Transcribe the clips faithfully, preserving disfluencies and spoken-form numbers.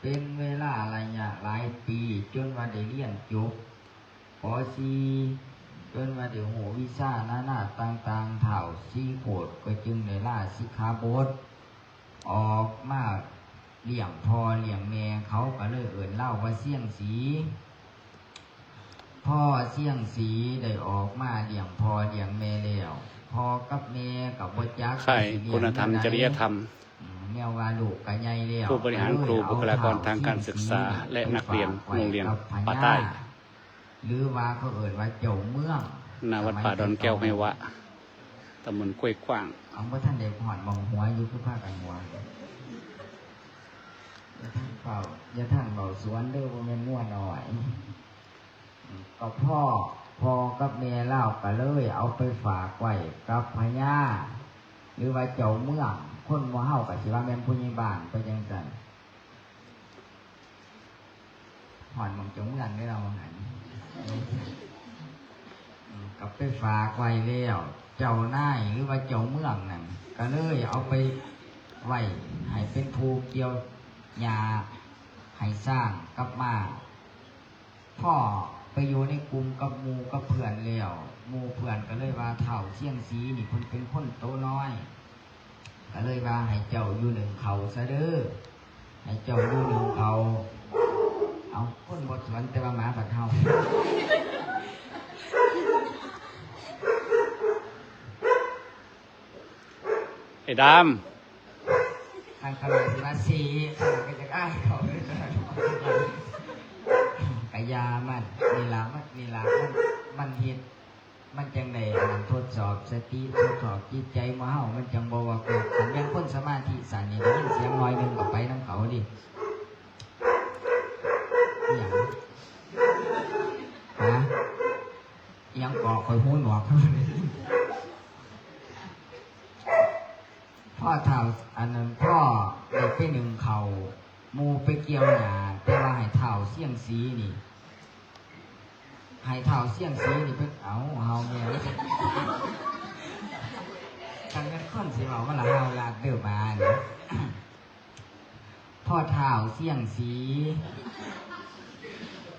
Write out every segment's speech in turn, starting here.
เป็นเวลาระยะหลายปี จนว่าได้เรียนจบ ป.สี่ จนว่าได้ฮู้วิชานานาต่างๆ ท้าวศรีโคชก็จึงได้ลาสิกขาบท ออกมาเลี้ยงพ่อเลี้ยงแม่ เขาก็เลยเอิ้นลาวว่าเสียงสี พ่อเสียงสีได้ออกมาเลี้ยงพ่อเลี้ยงแม่แล้ว พ่อกับแม่ก็บ่จัก ค่าย สิเลี้ยง คุณธรรม แนวใด จริยธรรม อืม แนวว่าลูกก็ใหญ่แล้ว ผู้บริหารครู ก็เลยเอา บุคลากรทางการศึกษา ท้าวเสียงสี และนักเรียน ไปฝากไว้ โรงเรียน กับพญา ป่าใต้ หรือว่าเขาเอิ้นว่าเจ้าเมือง ณ วัดป่าดอนแก้ว สมัยแต่ก่อน ห้วยวะ ตำบลห้วยขวาง เอา บ่ทันได้ฮอดหม่องหัวอยู่ คือพากันหัว อย่าท่านเฝ้า อย่าท่านเว้าสวนเด้อ บ่แม่นงัวน้อย อืม ก็พ่อ พ่อกับแม่ลาวก็เลยเอาไปฝากไว้กับพญา หรือว่าเจ้าเมือง คนหมู่เฮาก็สิว่าแม่นผู้ใหญ่บ้านไปจั่งซั้น ฮอดหม่องเจ้าเมืองเด้อ ว่าหั่น อืม ก็ไปฝากไว้แล้ว เจ้านายหรือว่าเจ้าเมืองนั่นก็เลยเอาไปไว้ให้เป็นผู้เกี่ยวหญ้าให้ช้างกับม้า พ่อไปอยู่ในกลุ่มกับหมู่กับเพื่อนแล้ว หมู่เพื่อนก็เลยว่าท้าวเสียงสีนี่เพิ่นเป็นคนโตน้อย ก็เลยว่าให้เจ้าอยู่นึ่งข้าวซะเด้อ ให้เจ้าอยู่นึ่งข้าว เอา คนบ่สวนแต่ว่าหมาบัดเฮา ไอ้ดำ ทางขนาดสิว่าสี ขนาดก็จะอ้ายเขาเลย กะยามัน นี่ล่ะมัน นี่ล่ะมัน มันเฮ็ด มันจั่งได้อันนั้นทดสอบสติ ทดสอบจิตใจหมู่เฮา มันจั่งบ่วอกแวก คันแม่นคนสมาธิสั้นนี่ ได้ยินเสียงหน่อยหนึ่งก็ไปนำเขาดิ อิหยัง ฮะ อิหยังเกาะ ข่อยหูหนวก พ่อท้าว อันนั้น พ่อได้ไปนึ่งข้าว หมู่ไปเกี่ยวหญ้า แต่ว่าให้ท้าวเสียงสีนี่ ให้ท้าวเสียงสีนี่เป็น เอ้า เฮาแม่ คันแม่นคนสิเว้ามาละเฮาลาดเด้อหมานี่ พ่อท้าวเสียงสี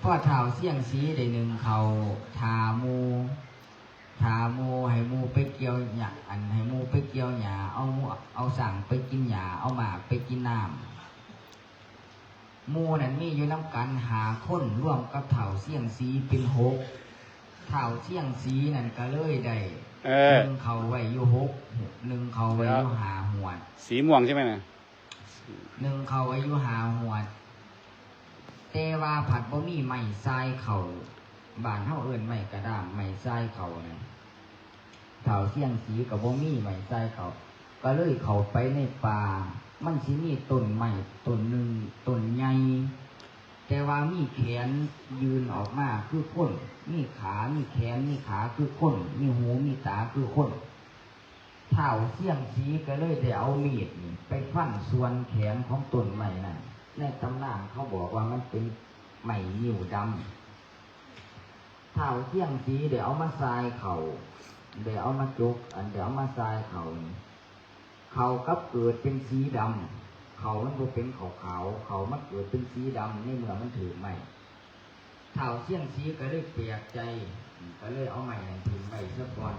พ่อท้าวเสียงสีได้นึ่งข้าวถ่าหมู่ ถ่าหมู่ ให้หมู่ไปเกี่ยวหญ้า อัน ให้หมู่ไปเกี่ยวหญ้า เอาหมู่ เอาช้างไปกินหญ้า เอาม้าไปกินน้ำ หมู่นั่นมีอยู่นำกันห้าคน รวมกับท้าวเสียงสีเป็นหก ท้าวเสียงสีนั่นก็เลยได้ เออ นึ่งข้าวไว้อยู่หก นึ่งข้าวไว้อยู่ห้าหวด สีม่วงใช่ไหมน่ะ นึ่งข้าวไว้อยู่ห้าหวด แต่ว่าผัดบ่มีไม้ซายข้าว บ้านเฮาเอิ้นไม้กระด้าม ไม้ซายข้าวนั่น ท้าวเสียงสีก็บ่มีไม้ซายข้าว ก็เลยเข้าไปในป่า มันสิมีต้นไม้ต้นหนึ่ง ต้นใหญ่ แต่ว่ามีแขนยื่นออกมาคือคน มีขา มีแขน มีขาคือคน มีหู มีตาคือคน ท้าวเสียงสีก็เลยได้เอามีดนี่ไปฟันส่วนแขนของต้นไม้นั่น ในตำนานเขาบอกว่ามันเป็นไม้งิ้วดำ ท้าวเสียงสีได้เอามาซายข้าว ได้เอามาจก อันได้เอามาซายข้าวนี่ ข้าวกลับเกิดเป็นสีดำ ข้าวมันบ่เป็นข้าวขาว ข้าวมันเกิดเป็นสีดำในเมื่อมันถืกไม้ ท้าวเสียงสีก็เลยแปลกใจ ก็เลยเอาไม้นั่นถิ่มไว้ซะก่อน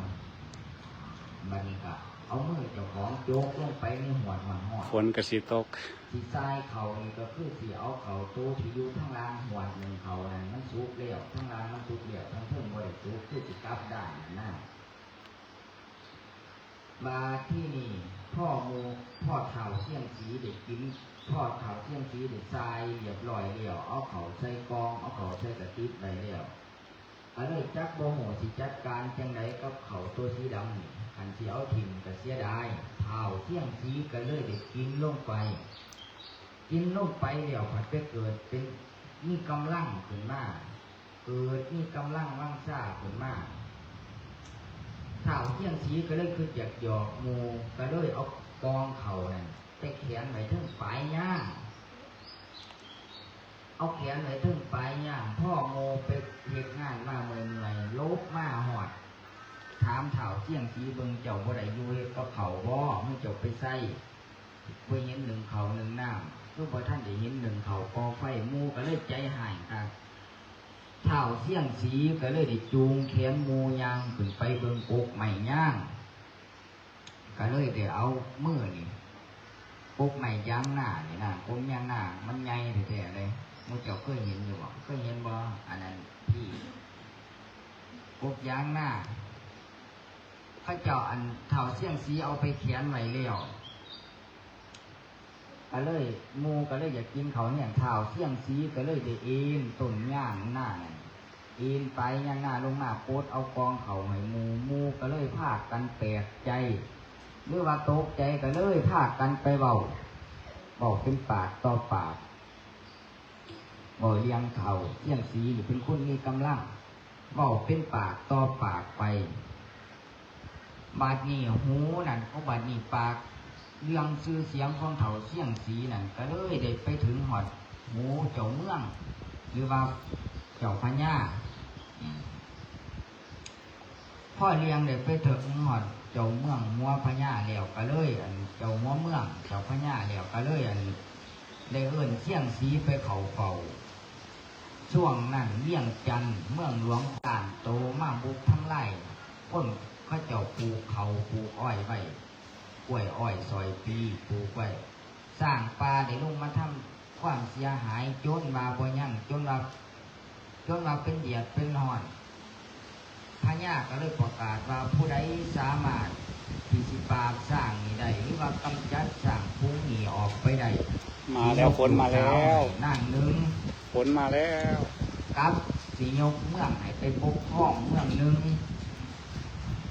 บัดนี้ก็เอามือเจ้าของจกลงไปในหวดฮ้อนๆ ฝนก็สิตก สิซายข้าวนี่ก็คือสิเอาข้าวโตที่อยู่ทางล่างหวดนึ่งข้าวนั่นมันสุกแล้ว ทางล่างมันสุกแล้ว ทางเทิงบ่ได้สุก คือสิกลับด้านนั่นนะ บาดที่นี่พ่อหมู่ พ่อท้าวเสียงสีได้กิน พ่อท้าวเสียงสีได้ซายเรียบร้อยแล้ว เอาข้าวใส่กล่อง เอาข้าวใส่กระติบไว้แล้ว ก็เลยจักบ่ฮู้สิจัดการจั่งใดกับข้าวตัวสีดำนี่ คันสิเอาถิ่มก็เสียดาย ท้าวเสียงสีก็เลยได้กินลงไป กินลงไปแล้วผัดไปเกิดเป็นมีกำลังขึ้นมา เกิดมีกำลังวังชาขึ้นมา ท้าวเสียงสีก็เลยคิดอยากหยอกหมู่ ก็เลยเอากองข้าวนั่นไปแขวนไว้เทิงปลายยาง เอาแขวนไว้เทิงปลายยาง พ่อหมู่ไปเฮ็ดงานมาเมื่อยๆ ลบมาฮอด ถามท้าวเสียงสีเบิ่ง เจ้าบ่ได้อยู่เฮ็ดกับข้าวบ่ มื้อเจ้าไปไส บ่เห็นนึ่งข้าวนึ่งน้ำ คือบ่ทันได้เห็นหนึ่งข้าวก่อไฟ หมู่ก็เลยใจฮ้ายคัก ท้าวเซียงสีก็เลยได้จูงแขนหมู่ย่างขึ้นไปเบิ่งกกไม้ยาง ก็เลยได้เอามือนี่ กกไม้ยางนานี่นะ กกยางนามันใหญ่แท้ๆเลย หมู่เจ้าเคยเห็นอยู่บ่ เคยเห็นบ่ อันนั้นพี่ กกยางนา เขาเจ้าอันท้าวเซียงสีเอาไปแขวนไว้แล้ว ก็เลย หมู่ก็เลยอยากกินข้าวแฮง ท้าวเซียงสีก็เลยได้เอนต้นยางนานั่น เอนปลายยางนาลงมาปลดเอากองข้าวให้หมู่ หมู่ก็เลยพากันแปลกใจ หรือว่าตกใจก็เลยพากันไปเว้า เว้าเป็นปากต่อปาก เว้าเรื่องท้าวเซียงสีนี่เป็นคนมีกำลัง เว้าเป็นปากต่อปากไป บัดนี้หูนั่น โอ้ บัดนี้ปาก เรื่องชื่อเสียงของท้าวเซียงสีนั่นก็เลยได้ไปถึงฮอดหูเจ้าเมือง หรือว่าเจ้าพญา อืม พอเรื่องได้ไปถึงฮอดเจ้าเมืองหัวพญาแล้วก็เลย อันเจ้าหัวเมือง เจ้าพญาแล้วก็เลย อันได้เอิ้นเซียงสีไปเข้าเฝ้า ช่วงนั้นเวียงจันทน์เมืองหลวงต้านโตมาบุกทำลาย คนเขาเจ้าปลูกข้าวปลูกอ้อยไว้ กล้วยอ้อยซอยปีปลูกไว้ ช้างป่าได้ลงมาทำความเสียหายจนว่าบ่ยัง จนว่า จนว่าเป็นเดือดเป็นร้อน พญาก็เลยประกาศว่าผู้ใดสามารถที่สิปราบช้างนี้ได้ หรือว่ากำจัดช้างฝูงนี้ออกไปได้ มาแล้ว ฝนมาแล้ว นางหนึ่ง ฝนมาแล้ว กับสิยกเมืองให้ไปปกครองเมืองหนึ่ง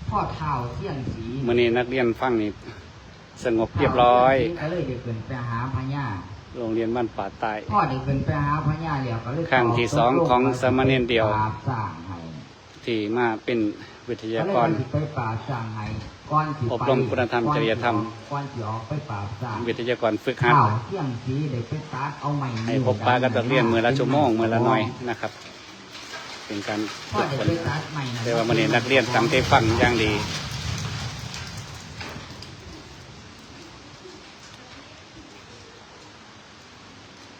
พอท้าวเซียงสี มื้อนี้นักเรียนฟังนี่สงบเรียบร้อย ท้าวเซียงสีก็เลยได้ขึ้นไปหาพญา โรงเรียนบ้านป่าใต้ พอได้ขึ้นไปหาพญาแล้วก็เลย ครั้งที่สองของสามเณรเดี่ยว ปราบช้างให้ ที่มาเป็นวิทยากร ก็เลยว่าสิไปปราบช้างให้ ก่อนสิไป อบรมคุณธรรมจริยธรรม ก่อนสิออกไปปราบช้าง วิทยากรฝึกหัด ท้าวเซียงสีได้ไปตัดเอาไม้ ให้พบปะกับนักเรียนมื้อละชั่วโมง มื้อละหน่อยนะครับ เป็นการ พอ ฝึก ได้ ฝน ไปตัดไม้นะ แต่ว่ามื้อนี้นักเรียนตั้งใจฟังอย่างดี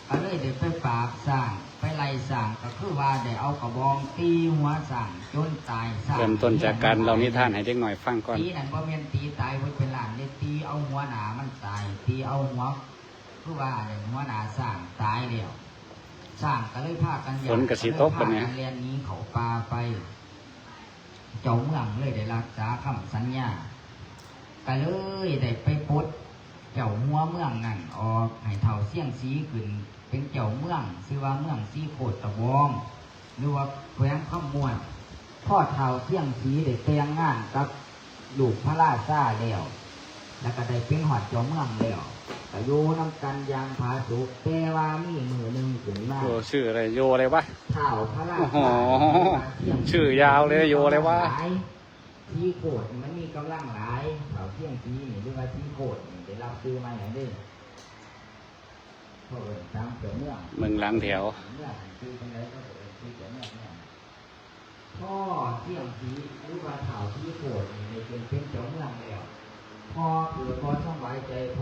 ก็เลยได้ไปปราบช้าง ไปไล่ช้าง ก็คือว่าได้เอากระบองตีหัวช้างจนตาย ช้าง เริ่มต้นจากการเล่านิทานให้เด็กน้อยฟังก่อน ตีนั่นบ่แม่นตีตายเบิดเป็นล้านเด้ ตีเอาหัวหน้ามันตาย ตีเอาหัว คือว่าเนี่ยหัวหน้าช้างตายแล้ว ช้างก็เลยพากันย้าน ฝนก็สิตกบัดนี้ ก็เลยพากันแล่นหนีเข้าป่าไป เจ้าเมืองเลยได้รักษาคำสัญญา ก็เลยได้ไปปลดเจ้าหัวเมืองนั่นออก ให้ท้าวเซียงสีขึ้นเป็นเจ้าเมือง ชื่อว่าเมืองสีโคตรตะบอง หรือว่าแขวงคำม่วน พอท้าวเซียงสีได้แต่งงานกับลูกพระราชาแล้ว แล้วก็ได้เป็นฮอดเจ้าเมืองแล้ว ก็อยู่นำกันอย่างผาสุก แต่ว่ามีมื้อหนึ่งขึ้นมา โอ้ ชื่ออะไร โยอะไรวะ ท้าวพระราชา โอ้โห ชื่อยาวเลย โยอะไรวะ หลาย สีโคตรมันมีกำลังหลาย ท้าวเซียงสีนี่ หรือว่าสีโคตรนี่ ได้รับชื่อมาอย่างนี้ เขาเอิ้นตามเจ้าเมือง เมืองหลังแถว เมืองคือจังใดเขาก็เอิ้นคือเจ้าเมืองเนี่ย พอเซียงสีหรือว่าท้าวสีโคตรนี่ได้ขึ้นเป็นเจ้าเมืองแล้ว พอเกิดบ่สำบายใจ พ